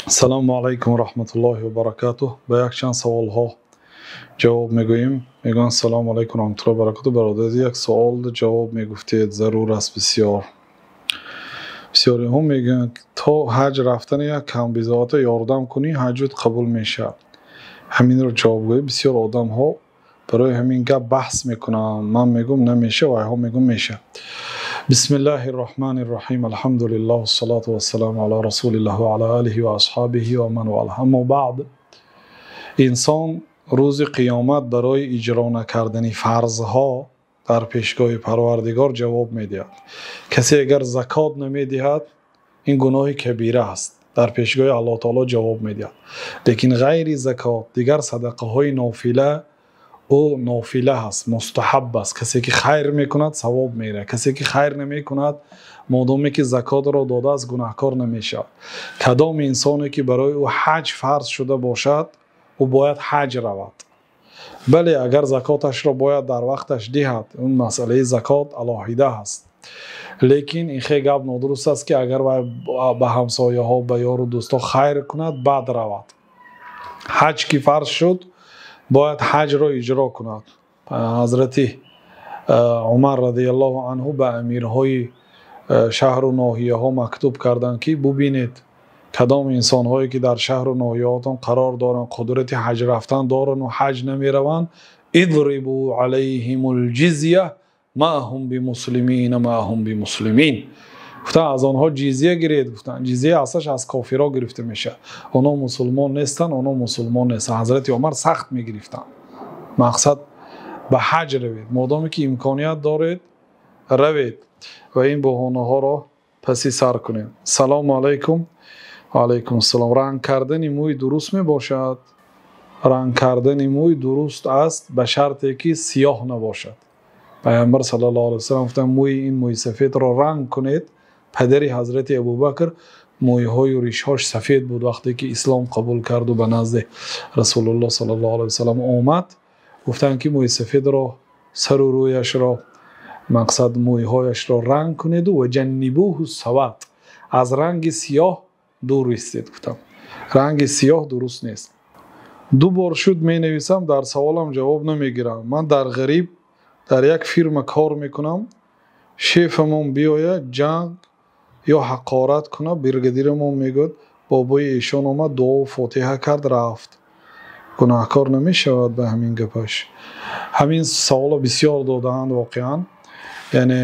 Ассалому алайкум ва раҳматуллоҳи ва баракатуҳ. Ба якчанд саволҳо ҷавоб мегӯем. Мегӯянд: Ассалому алайкум ва раҳматуллоҳи ва баракатуҳ. Бародар, як савол ҷавоб мегуфтед, зарур аст бисёр. Бисёриҳо мегӯянд, то ҳаҷ рафтан як камбизоата ёрдам кунӣ, ҳаҷут қабул мешавад. Ҳаминро ҷавоб гӯед. Бисёр одамҳо барои ҳамин гап баҳс мекунанд. Ман мегӯям, намешавад, вайҳо мегӯям, мешавад. Бисмиллаҳир роҳманир роҳим. Алҳамдулиллаҳ вассалоту вассаламу ала расулиллаҳ ва ала олиҳи ва асҳобиҳи ва ман валаҳ. Аммо баъд, инсон рӯзи қиёмат барои иҷро накардани фарзҳо дар пешгоҳи Парвардигор ҷавоб медиҳад. Касе агар закот намедиҳад, ин гуноҳи кабира аст, дар пешгоҳи Аллоҳ таоло ҷавоб медиҳад. Лекин ғайри закот дигар садақаҳои нофила, ӯ нофила аст, мустаҳаб аст. Касе ки хайр мекунад, савоб меравад. Касе ки хайр намекунад, модоме ки закотро додааст, гунаҳкор намешавад. Кадом инсоне ки барои ӯ ҳаҷ фарз шуда бошад, ӯ бояд ҳаҷ равад. Бале, агар закоташро бояд дар вақташ диҳад, он масъалаи закот алоҳида аст. Лекин ин хел гап нодуруст аст, ки агар вай ба ҳамсояҳо, ба ёру дӯстҳо хайр кунад, баъд равад. Ҳаҷ ки фарз шуд, бояд ҳаҷро иҷро кунад. Ҳазрати Умар радиаллоҳу анҳу ба амирҳои шаҳру ноҳияҳо мактуб карданд, ки бубинед, кадом инсонҳое ки дар шаҳру ноҳияҳотон қарор доранд, қудрати ҳаҷ рафтан доранд ва ҳаҷ намераванд, идрибу алайҳимул ҷизя ма ҳум бимуслимина ма ҳум бимуслимин. Гуфтанд, аз онҳо ҷизя гиред. Гуфтанд, ҷизя аслаш аз кофиро гирифта мешавад. Онҳо мусулмон нестанд, онҳо мусулмон нестанд. Ҳазрати Умар сахт мегирифтанд. Мақсад, ба ҳаҷ равед, модоме ки имконият доред, равед ва ин баҳонаҳоро паси сар кунед. Салому алайкум. Ва алайкум ассалом. Ранг кардани мӯй дуруст мебошад? Ранг кардани мӯй дуруст аст, ба шарте ки сиёҳ набошад. Пайғамбар саллаллоҳу алайҳи васаллам гуфтанд, мӯи ин мӯи сафедро ранг кунед. Падари ҳазрати Абубакр мӯйҳою ришҳош сафед буд. Вақте ки ислом қабул карду ба назди Расулуллоҳ саллаллоҳу алайҳи васаллам омад, гуфтанд, ки мӯи сафедро, сару рӯяшро, мақсад, мӯйҳояшро ранг кунеду ва ҷаннибуҳу савад, аз ранги сиёҳ дур истед. Гуфтам, ранги сиёҳ дуруст нест. Ду бор шуд менависам, дар саволам ҷавоб намегирам. Ман дар ғариб дар як фирма кор мекунам. Шефамон биёяд, ҷанг ё ҳақорат кунад, бригадирамон мегӯяд, бобои эшон омад, дуову фотиҳа кард, рафт. Гунаҳкор намешавад ба ҳамин гапаш? Ҳамин саволо бисёр додаанд воқеан. Яъне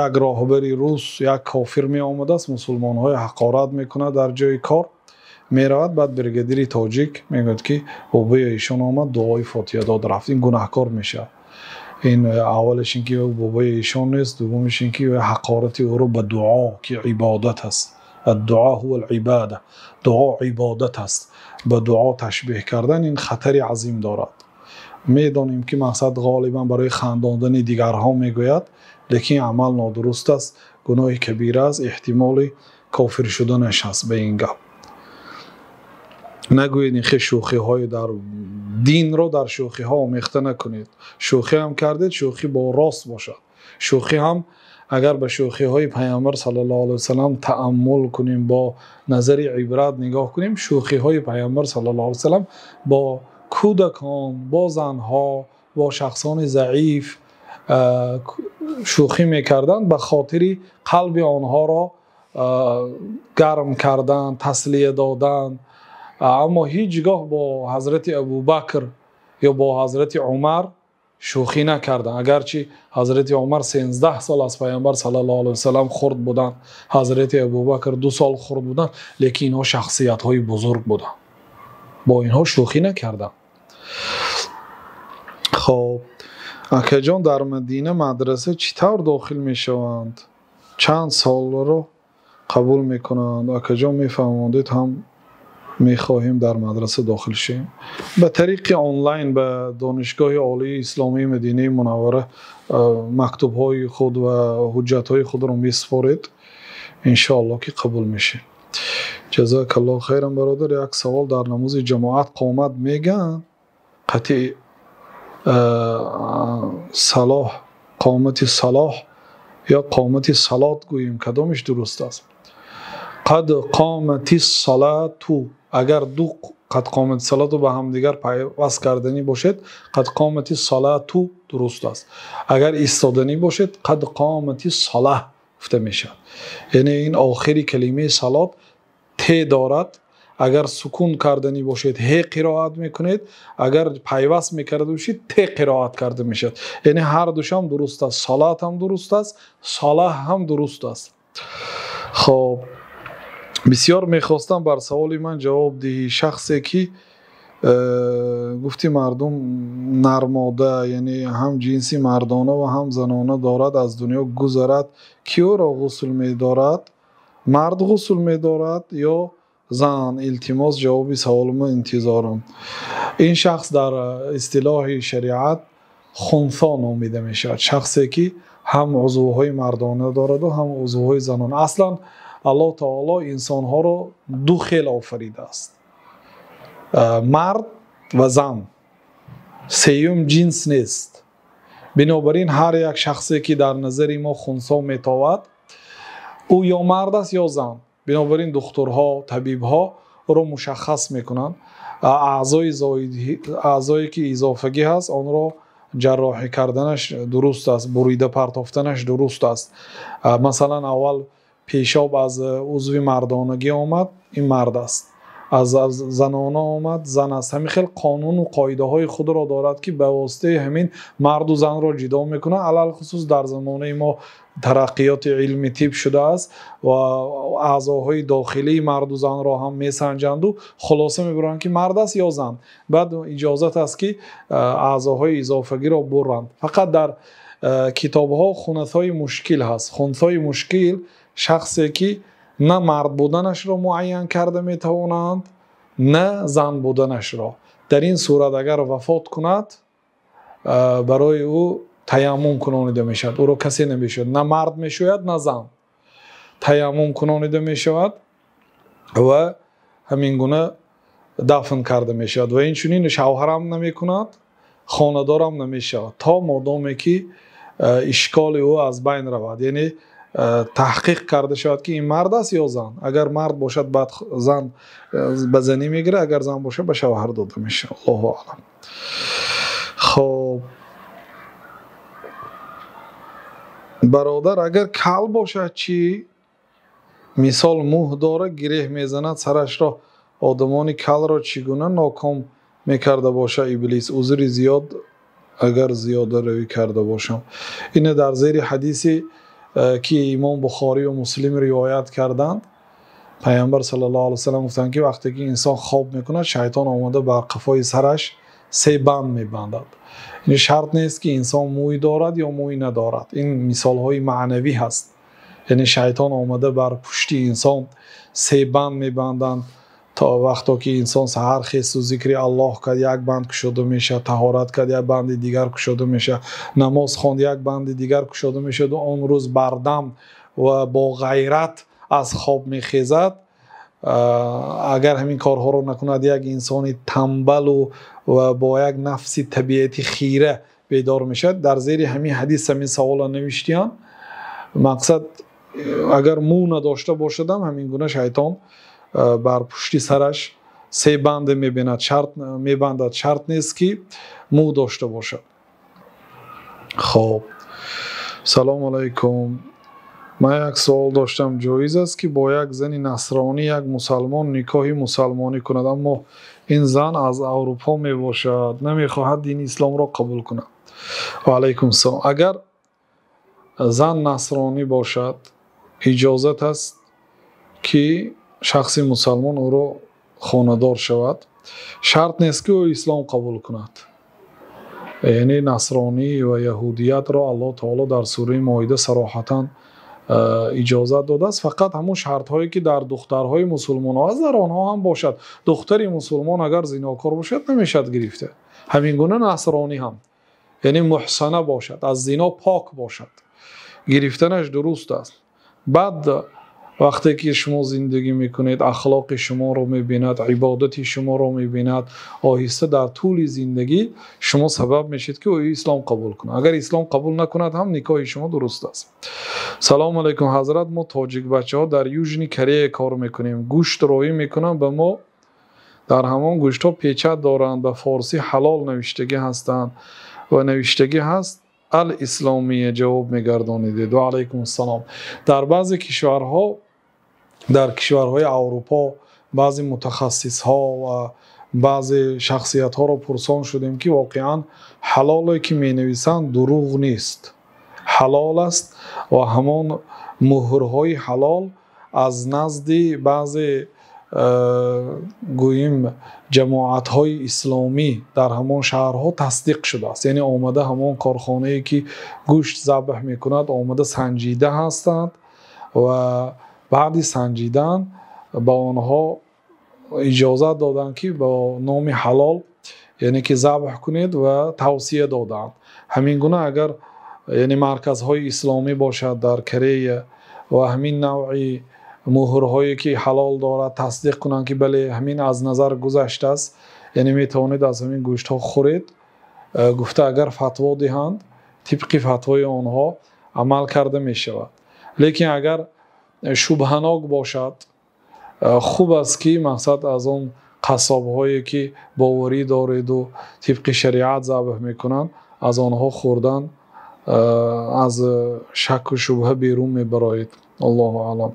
як роҳбари рус, як кофир меомадааст, мусулмонҳои ҳақорат мекунад дар ҷои кор, меравад, баъд бригадири тоҷик мегӯяд, ки бобои эшон омад, дуои фотиҳа дод, рафт. Ин гунаҳкор мешавад. Ин аввалаш ин ки бобои эшон нест, дуввумаш ин ки ҳақорати ӯро ба дуо, ки ибодат аст, аддуо ҳува алибода, дуо ибодат аст, ба дуо ташбеҳ кардан ин хатари азим дорад. Медонем, ки мақсад ғолибан барои хандондани дигарҳо мегӯяд, лекин амал нодуруст аст, гуноҳи кабира аст, эҳтимоли кофир шуданаш ҳаст. Ба ин гап нагӯед. Ин хел шӯхиҳои дар динро дар шӯхиҳо омехта накунед. Шӯхӣ ҳам кардед, шӯхӣ бо рост бошад. Шӯхӣ ҳам, агар ба шӯхиҳои Пайғамбар саллаллоҳу алайҳи васаллам тааммул кунем, бо назари ибрат нигоҳ кунем, шӯхиҳои Пайғамбар саллаллоҳу алайҳи васаллам бо кӯдакон, бо занҳо, бо шахсони заиф шӯхӣ мекарданд ба хотири қалби онҳоро гарм кардан, таслия додан. Аммо ҳеҷ гоҳ бо ҳазрати Абубакр ё бо ҳазрати Умар шӯхӣ накарданд. Агарчи ҳазрати Умар 13 сол аз Пайғамбар саллаллоҳу алайҳи васаллам хурд буданд, ҳазрати Абубакр 2 сол хурд буданд, лекин инҳо шахсиятҳои бузург буданд, бо инҳо шӯхӣ накарданд. Хоб, акаҷон, дар Мадина мадраса чӣ тавр дохил мешаванд? Чанд солро қабул мекунанд? Акаҷон, мефаҳмондед, ҳам мехоҳем дар мадраса дохил шавем. Ба тариқи онлайн ба Донишгоҳи Олии Исломии Мадинаи Мунаввара мактубҳои худ ва ҳуҷҷатҳои худро месупоред, иншоаллоҳ ки қабул мешавед. Ҷазакаллоҳу хайран. Бародар, як савол: дар намози ҷамоат қомат мегӯянд, қатъи салоҳ, қомати салоҳ ё қомати салот гӯем, кадомиш дуруст аст? Қад қомати салату, агар ду қад қомати салату ба ҳамдигар пайваст карданӣ бошед, қад қомати салату дуруст аст. Агар истоданӣ бошед, қад қомати салаҳ гуфта мешавад. Яъне ин охири калимаи салот те дорад. Агар сукун карданӣ бошед, ҳе қироат мекунед. Агар пайваст мекарда бошед, те қироат карда мешавад. Яъне ҳар душам дуруст аст. Салат ҳам дуруст аст, салаҳ ҳам дуруст аст. Хоб, бисёр мехостам бар саволи ман ҷавоб диҳӣ. Шахсе ки гуфти мардум нармода, яъне ҳам ҷинси мардона ва ҳам занона дорад, аз дунё гузарад, ки ӯро ғусл медорад? Мард ғусл медорад ё зан? Илтимос, ҷавоби саволимо интизорам. Ин шахс дар истилоҳи шариат хунсо номида мешавад. Шахсе ки ҳам узвҳои мардона дорад ва ҳам узвҳои занона. Аслан Аллоҳ таоло инсонҳоро ду хел офаридааст: мард ва зан. Сеюм ҷинс нест. Бинобар ин ҳар як шахсе ки дар назари мо хунсо метовад, ӯ ё мард аст ё зан. Бинобар ин духтурҳо, табибҳо ӯро мушаххас мекунанд. Аъзое ки изофагӣ ҳаст, онро ҷарроҳӣ карданаш дуруст аст, бурида партофтанаш дуруст аст. Масалан, аввал пешоб аз узви мардонагӣ омад, ин мард аст. Аз занона омад, зан аст. Ҳамин хел қонуну қоидаҳои худро дорад, ки ба воситаи ҳамин марду занро ҷудо мекунад. Алалхусус дар замонаи мо тараққиёти илми тиб шудааст ва аъзоҳои дохилии марду занро ҳам месанҷанду хулоса мебаранд, ки мард аст ё зан. Баъд иҷозат аст, ки аъзоҳои изофагиро буранд. Фақат дар китобҳо хунасҳои мушкил ҳаст. Хунсҳои мушкил шахсе ки на мард буданашро муайян карда метавонанд, на зан буданашро. Дар ин сурат агар вафот кунад, барои ӯ таяммум кунонида мешавад. Ӯро касе намешӯяд, на мард мешӯяд, на зан. Таяммум кунонида мешавад ва ҳамин гуна дафн карда мешавад. Ва инчунин шавҳарам намекунад, хонадорам намешавад, то модоме ки ишколи ӯ аз байн равад. Яъне таҳқиқ карда шавад, ки ин мард аст ё зан. Агар мард бошад, баъд зан ба занӣ мегирад, агар зан бошад, ба шавҳар дода мешавад. Аллоҳу аълам. Хоб, бародар, агар кал бошад чӣ? Мисол мӯҳ дора, гиреҳ мезанад сарашро. Одамони калро чӣ гуна ноком мекарда бошад Иблис? Узри зиёд агар зиёдаравӣ карда бошам. Ине дар зери ҳадиси ки имом Бухорӣ ва Муслим ривоят карданд, Пайғамбар саллаллоҳу алайҳи васаллам гуфтанд, ки вақте ки инсон хоб мекунад, шайтон омада бар қафои сараш се банд мебандад. Ин шарт нест, ки инсон мӯй дорад ё мӯй надорад. Ин мисолҳои маънавӣ ҳаст. Яъне шайтон омада бар пушти инсон се банд мебанданд, то вақто ки инсон саҳар хесту зикри Аллоҳ кард, як банд кушода мешавад, таҳорат кард, як банди дигар кушода мешавад, намоз хонд, як банди дигар кушода мешавад. Он рӯз бардам ва бо ғайрат аз хоб мехезад. Агар ҳамин корҳоро накунад, як инсони тамбалу ва бо як нафси табиати хира бедор мешавад. Дар зери ҳамин ҳадис ҳамин саволро навиштиянд. Мақсад, агар мӯ надошта бошадам, ҳамин гуна шайтон бар пушти сараш се банде мебинад, шарт мебандад. Шарт нест, ки мӯ дошта бошад. Хоб, салому алайкум. Ман як савол доштам. Ҷоиз аст, ки бо як зани насронӣ як мусалмон никоҳи мусалмонӣ кунад, аммо ин зан аз Аврупо мебошад, намехоҳад дини исломро қабул кунад? Ва алайкум салом. Агар зан насронӣ бошад, иҷозат аст, ки шахси мусалмон ӯро хонадор шавад. Шарт нест, ки ӯ ислом қабул кунад. Яъне насронӣ ва яҳудиятро Аллоҳ таоло дар сураи Моида сароҳатан иҷозат додааст. Фақат ҳамон шартҳое, ки дар духтарҳои мусулмонҳо аст, дар онҳо ҳам бошад. Духтари мусулмон агар зинокор бошад, намешавад гирифта. Ҳамин гуна насронӣ ҳам, яъне муҳсана бошад, аз зино пок бошад, гирифтанаш дуруст аст. Баъд Вақте ки шумо зиндагӣ мекунед, ахлоқи шуморо мебинад, ибодати шуморо мебинад, оҳиста дар тӯли зиндагӣ шумо сабаб мешавед, ки ӯ ислом қабул кунад. Агар ислом қабул накунад ҳам никоҳи шумо дуруст аст. Салом алайкум ҳазрат, мо тоҷик бачаҳо дар Южный Корея кор мекунем. Гӯшт роӣ мекунанд ба мо, дар ҳамон гӯштҳо печат доранд, ба форсӣ ҳалол навиштагӣ ҳастанд ва навиштагӣ ҳаст ал-исломия. Ҷавоб мегардонидед. Ва алайкум ассалом. Дар баъзе кишварҳо, дар кишварҳои Аврупо баъзе мутахассисҳо ва баъзе шахсиятҳоро пурсон шудем, ки воқеан ҳалоле ки менависанд дурӯғ нест, ҳалол аст ва ҳамон муҳрҳои ҳалол аз назди баъзе гӯем ҷамоатҳои исломӣ дар ҳамон шаҳрҳо тасдиқ шудааст. Яъне омада ҳамон корхонае ки гӯшт забҳ мекунад, омада санҷида ҳастанд ва баъди санҷидан ба онҳо иҷозат доданд, ки бо номи ҳалол, яъне ки забҳ кунед, ва тавсия доданд. Ҳамин гуна агар яъне марказҳои исломӣ бошад дар Корея ва ҳамин навъи муҳрҳое ки ҳалол дорад тасдиқ кунанд, ки бале, ҳамин аз назар гузаштааст, яъне метавонед аз ҳамин гӯштҳо хӯред, гуфта агар фатво диҳанд, тибқи фатвои онҳо амал карда мешавад. Лекин агар шубҳанок бошад, хуб аст, ки мақсад аз он қассобҳое ки боварӣ дореду тибқи шариат забҳ мекунанд, аз онҳо хӯрдан аз шакку шубҳа берун мебароед. Аллоҳу аълам.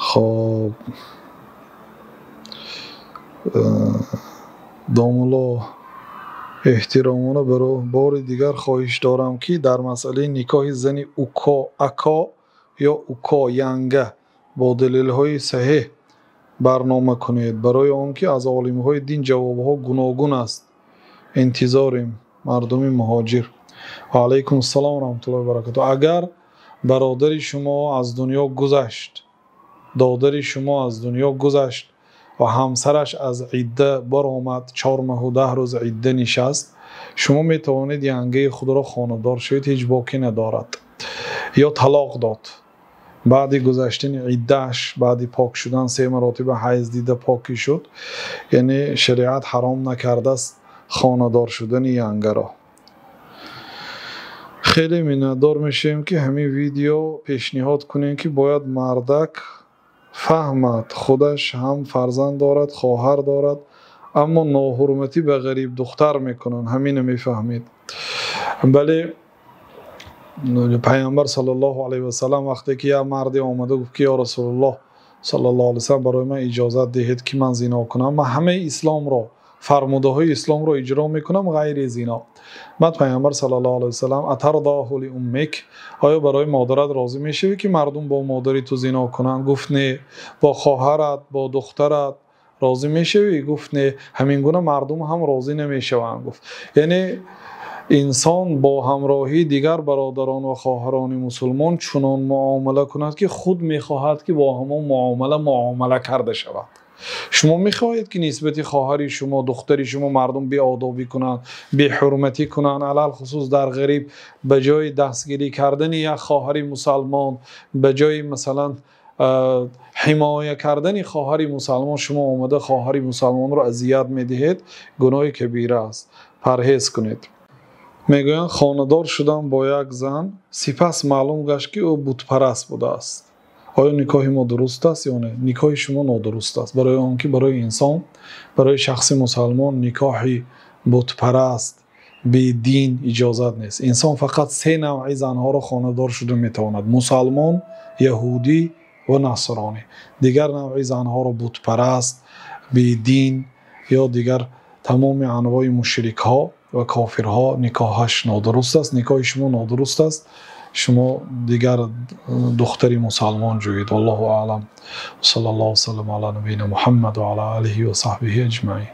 Хоб, домулло, эҳтиромона бори дигар хоҳиш дорам, ки дар масъалаи никоҳи зани уко, ако ё уко янга бо далелҳои саҳеҳ барнома кунед, барои он ки аз олимҳои дин ҷавобҳо гуногун аст. Интизорем, мардуми муҳоҷир. Ва алайкум ассалом ва раҳматуллоҳи ва баракатуҳ. Агар бародари шумо аз дунё гузашт, додари шумо аз дунё гузашт ва ҳамсараш аз идда баромад, 4 моҳу 10 рӯз идда нишаст, шумо метавонед янгаи худро хонадор шавед, ҳеҷ боке надорад. Ё талоқ дод, баъди гузаштани иддааш, баъди пок шудан, 3 маротиба ҳайз дида покӣ шуд, яъне шариат ҳаром накардааст хонадор шудани янгаро. Хеле миннатдор мешавем, ки ҳамин видео пешниҳод кунем, ки бояд мардак фаҳмад, худаш ҳам фарзанд дорад, хоҳар дорад, аммо ноҳурматӣ ба ғариб духтар мекунанд. Ҳамина мефаҳмед. Бале, пайғамбар саллаллоҳу алайҳи васаллам вақте ки як марде омада гуфт, ки ё Расулуллоҳ саллаллоҳу алайҳи васаллам, барои ман иҷозат диҳед, ки ман зино кунам, ман ҳамаи исломро, фармудаҳои исломро иҷро мекунам ғайри зино. Баъд пайғамбар саллаллоҳу алайҳи васаллам атардоҳу ли уммик, оё барои модарат розӣ мешавӣ, ки мардум бо модари ту зино кунанд? Гуфт не. Бо хоҳарат, бо духтарат розӣ мешавӣ? Гуфт не. Ҳамин гуна мардум ҳам розӣ намешаванд, гуфт. Яъне инсон бо ҳамроҳии дигар бародарон ва хоҳарони мусулмон чунон муомила кунад, ки худ мехоҳад, ки бо ҳамон муомила карда шавад. Шумо мехоҳед, ки нисбати хоҳари шумо, духтари шумо мардум беодобӣ кунанд, беҳурматӣ кунанд, алалхусус дар ғариб, ба ҷои дастгирӣ кардани як хоҳари мусалмон, ба ҷои масалан ҳимоя кардани хоҳари мусалмон, шумо омада хоҳари мусалмонро азият медиҳед, гуноҳи кабира аст. Парҳез кунед. Мегӯянд хонадор шудам бо як зан, сипас маълум гашт, ки ӯ бутпараст будааст. Оё никоҳи мо дуруст аст ё не? Никоҳи шумо нодуруст аст, барои он ки барои инсон, барои шахси мусалмон никоҳи бутпараст, бедин иҷозат нест. Инсон фақат 3 навъи занҳоро хонадор шуда метавонад: мусалмон, яҳудӣ ва насронӣ. Дигар навъи занҳоро бутпараст, бедин ё дигар тамоми анвои мушрикҳо ва кофирҳо никоҳаш нодуруст аст. Никоҳи шумо нодуруст аст. Шумо дигар духтари мусалмон ҷӯед. Валлоҳу аълам. Саллаллоҳу васаллам ала набийина Муҳаммад ва ала олиҳи ва саҳбиҳи аҷмаин.